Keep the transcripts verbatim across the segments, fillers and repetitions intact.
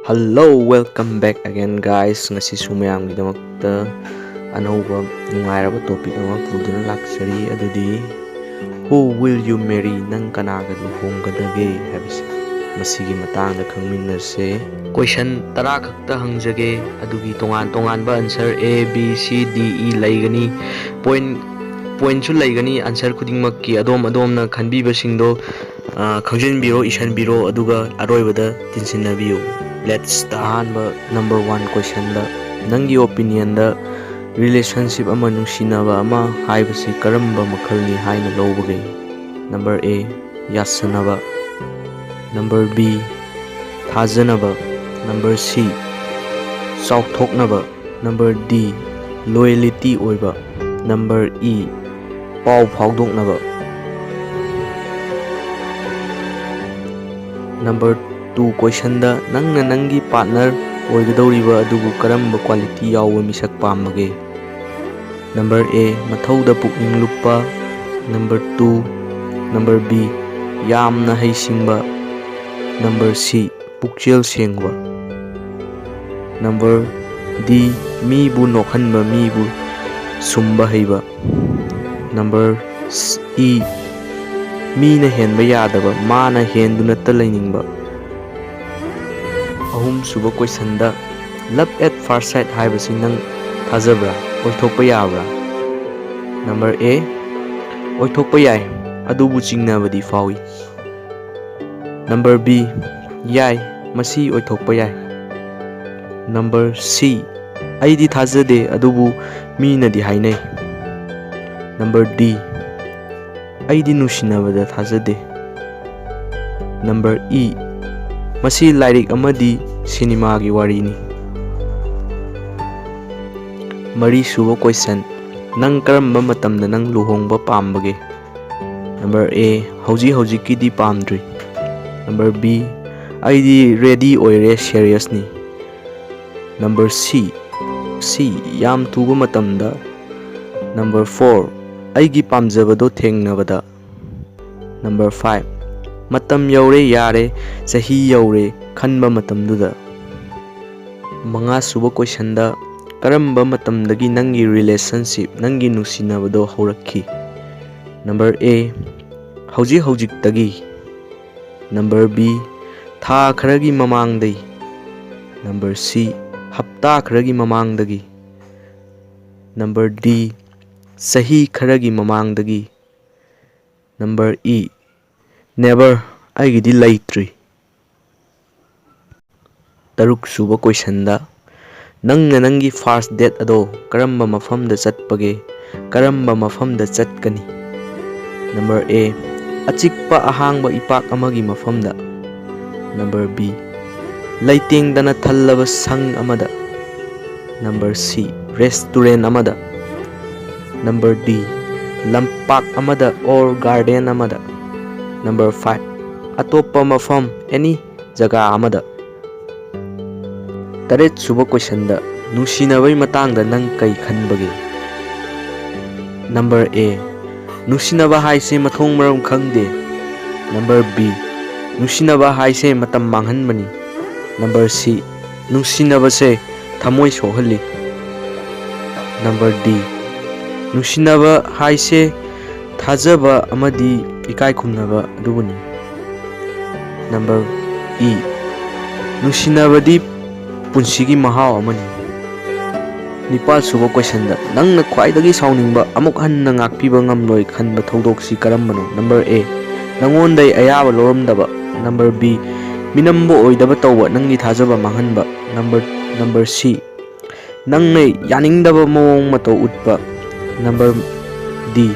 Hello, welcome back again, guys. ꯉꯁꯤꯁꯨ ꯃꯌꯥꯝꯒꯤꯗꯃꯛꯇ ꯑꯅꯧꯕ ꯅꯨꯡꯉꯥꯏꯔꯕ topic ꯑꯃ ꯄꯨꯗꯨꯅ ꯂꯥꯛꯆꯔꯤ꯫ ꯑꯗꯨꯗꯤ, "Who will you marry?" ꯅꯪ ꯀꯅꯥꯒ ꯂꯨꯍꯣꯡꯒꯗꯒꯦ ꯍꯥꯏꯕꯁꯦ, ꯃꯁꯤꯒꯤ ꯃꯇꯥꯡꯗ ꯈꯪꯃꯤꯟꯅꯁꯦ꯫ Question ꯇꯔꯥ ꯈꯛꯇ ꯍꯪꯖꯒꯦ, ꯑꯗꯨꯒꯤ ꯇꯣꯉꯥꯟ ꯇꯣꯉꯥꯟꯕ answer A, B, C, D, E ꯂꯩꯒꯅꯤ꯫ Point, pointꯁꯨ ꯂꯩꯒꯅꯤ answer ꯈꯨꯗꯤꯡꯃꯛꯀꯤ꯫ ꯑꯗꯣꯝ ꯑꯗꯣꯝꯅ ꯈꯟꯕꯤꯕꯁꯤꯡꯗꯣ ꯑ, ꯈꯪꯖꯤꯟꯕꯤꯔꯣ, ꯏꯁꯤꯟꯕꯤꯔꯣ, ꯑꯗꯨꯒ ꯑꯔꯣꯏꯕꯗ ꯇꯤꯟꯁꯤꯟꯅꯕꯤꯌꯨ꯫ Let's start꯫ ꯑꯍꯥꯟꯕ number one questionꯗ, ꯅꯪꯒꯤ opinionꯗ relationship ꯑꯃ, ꯅꯨꯡꯁꯤꯅꯕ ꯑꯃ ꯍꯥꯏꯕꯁꯤ ꯀꯔꯝꯕ ꯃꯈꯜꯅꯤ ꯍꯥꯏꯅ ꯂꯧꯕꯒꯦ? Number A, ꯌꯥꯁꯟꯅꯕ꯫ Number B, ꯊꯥꯖꯅꯕ꯫ Number C, ꯆꯥꯎꯊꯣꯛꯅꯕ꯫ Number D, loyalty ꯑꯣꯏꯕ꯫ Number E, ꯄꯥꯎ ꯐꯥꯎꯗꯣꯛꯅꯕ꯫ Number two questionꯗ, ꯅꯪꯅ ꯅꯪꯒꯤ partner ꯑꯣꯏꯒꯗꯧꯔꯤꯕ ꯑꯗꯨꯕꯨ ꯀꯔꯝꯕ quality ꯌꯥꯎꯕ ꯃꯤꯁꯛ ꯄꯥꯝꯕꯒꯦ? Number A, ꯃꯊꯧꯗ ꯄꯨꯛꯅꯤꯡ ꯂꯨꯞꯄ꯫ Number two, number B, ꯌꯥꯝꯅ ꯍꯩꯁꯤꯡꯕ꯫ Number C, ꯄꯨꯛꯆꯦꯜ ꯁꯦꯡꯕ꯫ Number D, ꯃꯤꯕꯨ ꯅꯣꯛꯍꯟꯕ, ꯃꯤꯕꯨ ꯁꯨꯝꯕ ꯍꯩꯕ꯫ Number E, ꯃꯤꯅ ꯍꯦꯟꯕ ꯌꯥꯗꯕ, ꯃꯥꯅ ꯍꯦꯟꯗꯨꯅꯇ ꯂꯩꯅꯤꯡꯕ꯫ ꯑꯍꯨꯝꯁꯨꯕ questionꯗ, love at first sight ꯍꯥꯏꯕꯁꯤ ꯅꯪ ꯊꯥꯖꯕ꯭ꯔꯥ? ꯑꯣꯏꯊꯣꯛꯄ ꯌꯥꯕ꯭ꯔꯥ? Number A, ꯑꯣꯏꯊꯣꯛꯄ ꯌꯥꯏ, ꯑꯗꯨꯕꯨ ꯆꯤꯡꯅꯕꯗꯤ ꯐꯥꯎꯏ꯫ Number B, ꯌꯥꯏ, ꯃꯁꯤ ꯑꯣꯏꯊꯣꯛꯄ ꯌꯥꯏ꯫ Number C, ꯑꯩꯗꯤ ꯊꯥꯖꯗꯦ, ꯑꯗꯨꯕꯨ ꯃꯤꯅꯗꯤ ꯍꯥꯏꯅꯩ꯫ Number D, ꯑꯩꯗꯤ ꯅꯨꯡꯁꯤꯅꯕꯗ ꯊꯥꯖꯗꯦ꯫ Number E, ꯃꯁꯤ ꯂꯥꯏꯔꯤꯛ ꯑꯃꯗꯤ ꯁꯤꯅꯦꯃꯥꯒꯤ ꯋꯥꯔꯤꯅꯤ꯫ ꯃꯔꯤꯁꯨꯕ question, ꯅꯪ ꯀꯔꯝꯕ ꯃꯇꯝꯗ ꯅꯪ ꯂꯨꯍꯣꯡꯕ ꯄꯥꯝꯕꯒꯦ? Number A, ꯍꯧꯖꯤꯛ ꯍꯧꯖꯤꯛꯀꯤꯗꯤ ꯄꯥꯝꯗ꯭ꯔꯤ꯫ Number B, ꯑꯩꯗꯤ ready ꯑꯣꯏꯔꯦ, seriousꯅꯤ꯫ Number C, C, ꯌꯥꯝ ꯊꯨꯕ ꯃꯇꯝꯗ꯫ Number four, ꯑꯩꯒꯤ ꯄꯥꯝꯖꯕꯗꯣ ꯊꯦꯡꯅꯕꯗ꯫ Number five, ꯃꯇꯝ ꯌꯧꯔꯦ, ꯌꯥꯔꯦ, ꯆꯍꯤ ꯌꯧꯔꯦ ꯈꯟꯕ ꯃꯇꯝꯗꯨꯗ꯫ ꯃꯉꯥꯁꯨꯕ ꯀꯣꯏꯁꯟꯗ, ꯀꯔꯝꯕ ꯃꯇꯝꯗꯒꯤ ꯅꯪꯒꯤ ꯔꯤꯂꯦꯁꯟꯁꯤꯞ, ꯅꯪꯒꯤ ꯅꯨꯡꯁꯤꯅꯕꯗꯣ ꯍꯧꯔꯛꯈꯤ? ꯅꯝꯕꯔ ꯑꯦ, ꯍꯧꯖꯤꯛ ꯍꯧꯖꯤꯛꯇꯒꯤ꯫ ꯅꯝꯕꯔ ꯕꯤ, ꯊꯥ ꯈꯔꯒꯤ ꯃꯃꯥꯡꯗꯩ꯫ ꯅꯝꯕꯔ ꯁꯤ, ꯍꯞꯇꯥ ꯈꯔꯒꯤ ꯃꯃꯥꯡꯗꯒꯤ꯫ ꯅꯝꯕꯔ ꯗꯤ, ꯆꯍꯤ ꯈꯔꯒꯤ ꯃꯃꯥꯡꯗꯒꯤ꯫ ꯅꯝꯕꯔ ꯏ, ꯅꯦꯕꯔ, ꯑꯩꯒꯤꯗꯤ ꯂꯩꯇ꯭ꯔꯤ꯫ ꯇꯔꯨꯛ ꯁꯨꯕ ꯀꯣꯏꯁꯟꯗ, ꯅꯪꯅ ꯅꯪꯒꯤ ꯐꯥꯔꯁ ꯗꯦꯠ ꯑꯗꯣ ꯀꯔꯝꯕ ꯃꯐꯝꯗ ꯆꯠꯄꯒꯦ? ꯀꯔꯝꯕ ꯃꯐꯝꯗ ꯆꯠꯀꯅꯤ? ꯅꯝꯕꯔ ꯑꯦ, ꯑꯆꯤꯛꯄ ꯑꯍꯥꯡꯕ ꯏꯄꯥꯛ ꯑꯃꯒꯤ ꯃꯐꯝꯗ꯫ ꯅꯝꯕꯔ ꯕꯤ, ꯂꯩꯇꯦꯡꯗꯅ ꯊꯜꯂꯕ ꯁꯪ ꯑꯃꯗ꯫ ꯅꯝꯕꯔ ꯁꯤ, ꯔꯦꯁꯇꯨꯔꯦꯟ ꯑꯃꯗ꯫ ꯅꯝꯕꯔ ꯗꯤ, ꯂꯝꯄꯥꯛ ꯑꯃꯗ or garden ꯑꯃꯗ꯫ ꯅꯝꯕꯔ ꯐꯥꯏꯚ, ꯑꯇꯣꯞꯄ ꯃꯐꯝ, ꯑꯦꯅꯤ ꯖꯒꯥ ꯑꯃꯗ꯫ ꯇꯔꯦꯠ ꯁꯨꯕ ꯀꯣꯏꯁꯟꯗ, ꯅꯨꯡꯁꯤꯅꯕꯒꯤ ꯃꯇꯥꯡꯗ ꯅꯪ ꯀꯩ ꯈꯟꯕꯒꯦ? ꯅꯝꯕꯔ ꯑꯦ, ꯅꯨꯡꯁꯤꯅꯕ ꯍꯥꯏꯁꯦ ꯃꯊꯣꯡ ꯃꯔꯝ ꯈꯪꯗꯦ꯫ ꯅꯝꯕꯔ ꯕꯤ, ꯅꯨꯡꯁꯤꯅꯕ ꯍꯥꯏꯁꯦ ꯃꯇꯝ ꯃꯥꯡꯍꯟꯕꯅꯤ꯫ ꯅꯝꯕꯔ ꯁꯤ, ꯅꯨꯡꯁꯤꯅꯕꯁꯦ ꯊꯃꯣꯏ ꯁꯣꯛꯍꯜꯂꯤ꯫ ꯅꯝꯕꯔ ꯗꯤ, ꯅꯨꯡꯁꯤꯅꯕ ꯍꯥꯏꯁꯦ ꯊꯥꯖꯕ ꯑꯃꯗꯤ ꯏꯀꯥꯏ ꯈꯨꯝꯅꯕ ꯑꯗꯨꯕꯨꯅꯤ꯫ ꯅꯝꯕꯔ ꯏ, ꯅꯨꯡꯁꯤꯅꯕꯗꯤ ꯄꯨꯟꯁꯤꯒꯤ ꯃꯍꯥꯎ ꯑꯃꯅꯤ꯫ ꯅꯤꯄꯥꯜ ꯁꯨꯕ ꯀꯣꯏꯁꯟꯗ, ꯅꯪꯅ ꯈ꯭ꯋꯥꯏꯗꯒꯤ ꯁꯥꯎꯅꯤꯡꯕ, ꯑꯃꯨꯛ ꯍꯟꯅ ꯉꯥꯛꯄꯤꯕ ꯉꯝꯂꯣꯏ ꯈꯟꯕ ꯊꯧꯗꯣꯛꯁꯤ ꯀꯔꯝꯕꯅꯣ? ꯅꯝꯕꯔ ꯑꯦ, ꯅꯪꯉꯣꯟꯗꯩ ꯑꯌꯥꯕ ꯂꯧꯔꯝꯗꯕ꯫ ꯅꯝꯕꯔ ꯕꯤ, ꯃꯤꯅꯝꯕ ꯑꯣꯏꯗꯕ ꯇꯧꯕ, ꯅꯪꯒꯤ ꯊꯥꯖꯕ ꯃꯥꯡꯍꯟꯕ꯫ ꯅꯝꯕꯔ, ꯅꯝꯕꯔ ꯁꯤ, ꯅꯪꯅ ꯌꯥꯅꯤꯡꯗꯕ ꯃꯑꯣꯡ ꯃꯇꯧ ꯎꯠꯄ꯫ ꯅꯝꯕꯔ ꯗꯤ,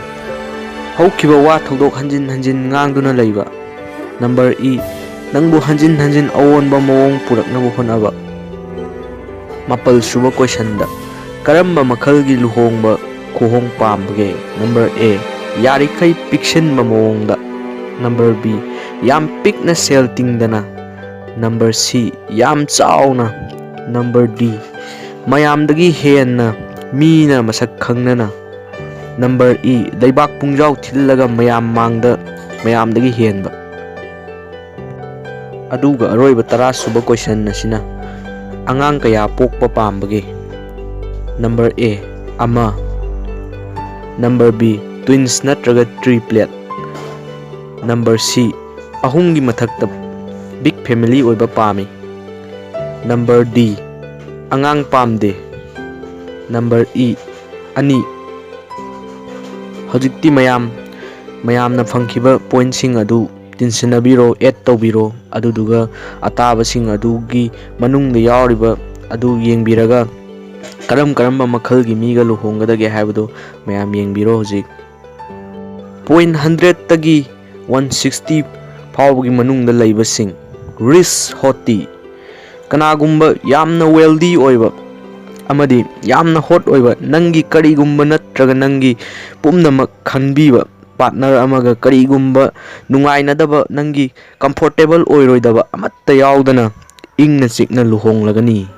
ꯍꯧꯈꯤꯕ ꯋꯥ ꯊꯧꯗꯣꯛ ꯍꯟꯖꯤꯟ ꯍꯟꯖꯤꯟ ꯉꯥꯡꯗꯨꯅ ꯂꯩꯕ꯫ ꯅꯝꯕꯔ ꯏ, ꯅꯪꯕꯨ ꯍꯟꯖꯤꯟ ꯍꯟꯖꯤꯟ ꯑꯑꯣꯟꯕ ꯃꯑꯣꯡ ꯄꯨꯔꯛꯅꯕ ꯍꯣꯠꯅꯕ꯫ ꯃꯥꯄꯜ ꯁꯨꯕ ꯀꯣꯏꯁꯟꯗ, ꯀꯔꯝꯕ ꯃꯈꯜꯒꯤ ꯂꯨꯍꯣꯡꯕ ꯈꯨꯍꯣꯡ ꯄꯥꯝꯕꯒꯦ? ꯅꯝꯕꯔ ꯑꯦ, ꯌꯥꯔꯤꯈꯩ ꯄꯤꯛꯁꯤꯟꯕ ꯃꯑꯣꯡꯗ꯫ ꯅꯝꯕꯔ ꯕꯤ, ꯌꯥꯝ ꯄꯤꯛꯅ ꯁꯦꯜ ꯇꯤꯡꯗꯅ꯫ ꯅꯝꯕꯔ ꯁꯤ, ꯌꯥꯝ ꯆꯥꯎꯅ꯫ ꯅꯝꯕꯔ ꯗꯤ, ꯃꯌꯥꯝꯗꯒꯤ ꯍꯦꯟꯅ ꯃꯤꯅ ꯃꯁꯛ ꯈꯪꯅꯅ꯫ ꯅꯝꯕꯔ ꯏ, ꯂꯩꯕꯥꯛ ꯄꯨꯡꯖꯥꯎ ꯊꯤꯜꯂꯒ ꯃꯌꯥꯝ ꯃꯥꯡꯗ ꯃꯌꯥꯝꯗꯒꯤ ꯍꯦꯟꯕ꯫ ꯑꯗꯨꯒ ꯑꯔꯣꯏꯕ ꯇꯔꯥ ꯁꯨꯕ ꯀꯣꯏꯁꯟ ꯑꯁꯤꯅ, ꯑꯉꯥꯡ ꯀꯌꯥ ꯄꯣꯛꯄ ꯄꯥꯝꯕꯒꯦ? Number A, ꯑꯃ꯫ Number B, twins ꯅꯠꯇ꯭ꯔꯒ triplet꯫ Number C, ꯑꯍꯨꯝꯒꯤ ꯃꯊꯛꯇ big family ꯑꯣꯏꯕ ꯄꯥꯝꯃꯤ꯫ Number D, ꯑꯉꯥꯡ ꯄꯥꯝꯗꯦ꯫ Number E, ꯑꯅꯤ꯫ ꯍꯧꯖꯤꯛꯇꯤ ꯃꯌꯥꯝ, ꯃꯌꯥꯝꯅ ꯐꯪꯈꯤꯕ pointꯁꯤꯡ ꯑꯗꯨ ꯇꯤꯟꯁꯤꯟꯅꯕꯤꯔꯣ, add ꯇꯧꯕꯤꯔꯣ, ꯑꯗꯨꯗꯨꯒ ꯑꯇꯥꯕꯁꯤꯡ ꯑꯗꯨꯒꯤ ꯃꯅꯨꯡꯗ ꯌꯥꯎꯔꯤꯕ ꯑꯗꯨ ꯌꯦꯡꯕꯤꯔꯒ ꯀꯔꯝ ꯀꯔꯝꯕ ꯃꯈꯜꯒꯤ ꯃꯤꯒ ꯂꯨꯍꯣꯡꯒꯗꯒꯦ ꯍꯥꯏꯕꯗꯨ ꯃꯌꯥꯝ ꯌꯦꯡꯕꯤꯔꯣ ꯍꯧꯖꯤꯛ꯫ Point hundredꯇꯒꯤ one sixty ꯐꯥꯎꯕꯒꯤ ꯃꯅꯨꯡꯗ ꯂꯩꯕꯁꯤꯡ, rich hottie, ꯀꯅꯥꯒꯨꯝꯕ ꯌꯥꯝꯅ wealthy ꯑꯣꯏꯕ ꯑꯃꯗꯤ ꯌꯥꯝꯅ hot ꯑꯣꯏꯕ, ꯅꯪꯒꯤ ꯀꯔꯤꯒꯨꯝꯕ ꯅꯠꯇ꯭ꯔꯒ ꯅꯪꯒꯤ ꯄꯨꯝꯅꯃꯛ ꯈꯟꯕꯤꯕ partner ꯑꯃꯒ ꯀꯔꯤꯒꯨꯝꯕ ꯅꯨꯡꯉꯥꯏꯅꯗꯕ, ꯅꯪꯒꯤ comfortable ꯑꯣꯏꯔꯣꯏꯗꯕ ꯑꯃꯠꯇ ꯌꯥꯎꯗꯅ ꯏꯪꯅ ꯆꯤꯛꯅ ꯂꯨꯍꯣꯡꯂꯒꯅꯤ꯫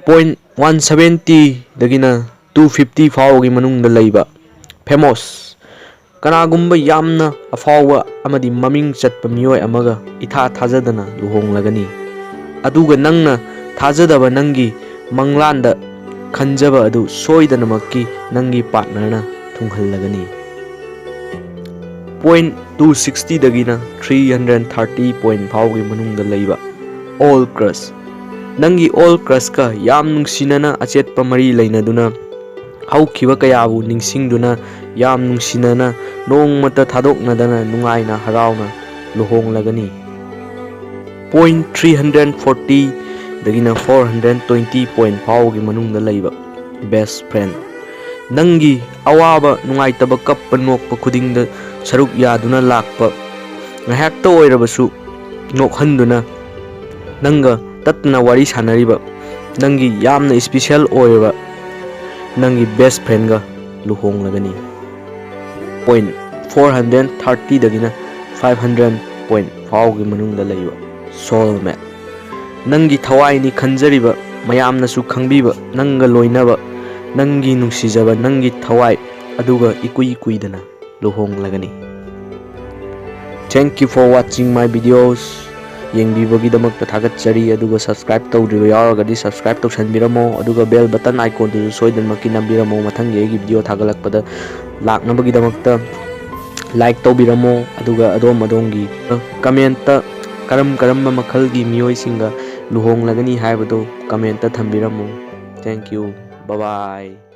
Point one seventyꯗꯒꯤꯅ two fifty ꯐꯥꯎꯕꯒꯤ ꯃꯅꯨꯡꯗ ꯂꯩꯕ famous, ꯀꯅꯥꯒꯨꯝꯕ ꯌꯥꯝꯅ ꯑꯐꯥꯎꯕ ꯑꯃꯗꯤ ꯃꯃꯤꯡ ꯆꯠꯄ ꯃꯤꯑꯣꯏ ꯑꯃꯒ ꯏꯊꯥ ꯊꯥꯖꯗꯅ ꯂꯨꯍꯣꯡꯂꯒꯅꯤ꯫ ꯑꯗꯨꯒ ꯅꯪꯅ ꯊꯥꯖꯗꯕ ꯅꯪꯒꯤ ꯃꯪꯂꯥꯟꯗ ꯈꯟꯖꯕ ꯑꯗꯨ ꯁꯣꯏꯗꯅꯃꯛꯀꯤ ꯅꯪꯒꯤ partnerꯅ ꯊꯨꯡꯍꯜꯂꯒꯅꯤ꯫ Point two sixtyꯗꯒꯤꯅ three hundred thirty point ꯐꯥꯎꯒꯤ ꯃꯅꯨꯡꯗ ꯂꯩꯕ old crush, ꯅꯪꯒꯤ old crushꯀ ꯌꯥꯝ ꯅꯨꯡꯁꯤꯅꯅ ꯑꯆꯦꯠꯄ ꯃꯔꯤ ꯂꯩꯅꯗꯨꯅ ꯍꯧꯈꯤꯕ ꯀꯌꯥꯕꯨ ꯅꯤꯡꯁꯤꯡꯗꯨꯅ ꯌꯥꯝ ꯅꯨꯡꯁꯤꯅꯅ ꯅꯣꯡꯃꯇ ꯊꯥꯗꯣꯛꯅꯗꯅ ꯅꯨꯡꯉꯥꯏꯅ ꯍꯔꯥꯎꯅ ꯂꯨꯍꯣꯡꯂꯒꯅꯤ꯫ Point three hundred fortyꯗꯒꯤꯅ four hundred twenty point ꯐꯥꯎꯒꯤ ꯃꯅꯨꯡꯗ ꯂꯩꯕ best friend, ꯅꯪꯒꯤ ꯑꯋꯥꯕ ꯅꯨꯡꯉꯥꯏꯇꯕ ꯀꯞꯄ ꯅꯣꯛꯄ ꯈꯨꯗꯤꯡꯗ ꯁꯔꯨꯛ ꯌꯥꯗꯨꯅ ꯂꯥꯛꯄ, ꯉꯥꯏꯍꯥꯛꯇ ꯑꯣꯏꯔꯕꯁꯨ ꯅꯣꯛꯍꯟꯗꯨꯅ ꯅꯪꯒ ꯇꯠꯇꯅ ꯋꯥꯔꯤ ꯁꯥꯟꯅꯔꯤꯕ, ꯅꯪꯒꯤ ꯌꯥꯝꯅ special ꯑꯣꯏꯔꯕ ꯅꯪꯒꯤ best friendꯒ ꯂꯨꯍꯣꯡꯂꯒꯅꯤ꯫ Point four hundred thirtyꯗꯒꯤꯅ five hundred point ꯐꯥꯎꯒꯤ ꯃꯅꯨꯡꯗ ꯂꯩꯕ soulmate, ꯅꯪꯒꯤ ꯊꯋꯥꯏꯅꯤ ꯈꯟꯖꯔꯤꯕ, ꯃꯌꯥꯝꯅꯁꯨ ꯈꯪꯕꯤꯕ, ꯅꯪꯒ ꯂꯣꯏꯅꯕ, ꯅꯪꯒꯤ ꯅꯨꯡꯁꯤꯖꯕ, ꯅꯪꯒꯤ ꯊꯋꯥꯏ ꯑꯗꯨꯒ ꯏꯀꯨꯏ ꯀꯨꯏꯗꯅ ꯂꯨꯍꯣꯡꯂꯒꯅꯤ꯫ Thank you for watching my videos. ꯌꯦꯡꯕꯤꯕꯒꯤꯗꯃꯛꯇ ꯊꯥꯒꯠꯆꯔꯤ꯫ ꯑꯗꯨꯒ subscribe ꯇꯧꯗ꯭ꯔꯤꯕ ꯌꯥꯎꯔꯒꯗꯤ subscribe ꯇꯧꯁꯟꯕꯤꯔꯝꯃꯣ, ꯑꯗꯨꯒ bell button icon ꯗꯨꯁꯨ ꯁꯣꯏꯗꯅꯃꯛꯀꯤ ꯅꯝꯕꯤꯔꯝꯃꯣ, ꯃꯊꯪꯒꯤ ꯑꯩꯒꯤ video ꯊꯥꯒꯠꯂꯛꯄꯗ ꯂꯥꯛꯅꯕꯒꯤꯗꯃꯛꯇ꯫ Like ꯇꯧꯕꯤꯔꯝꯃꯣ, ꯑꯗꯨꯒ ꯑꯗꯣꯝ ꯑꯗꯣꯝꯒꯤ comment ꯇ ꯀꯔꯝ ꯀꯔꯝꯕ ꯃꯈꯜꯒꯤ ꯃꯤꯑꯣꯏꯁꯤꯡꯒ ꯂꯨꯍꯣꯡꯂꯒꯅꯤ ꯍꯥꯏꯕꯗꯨ comment ꯇ ꯊꯝꯕꯤꯔꯝꯃꯨ꯫ Thank you. Bye bye.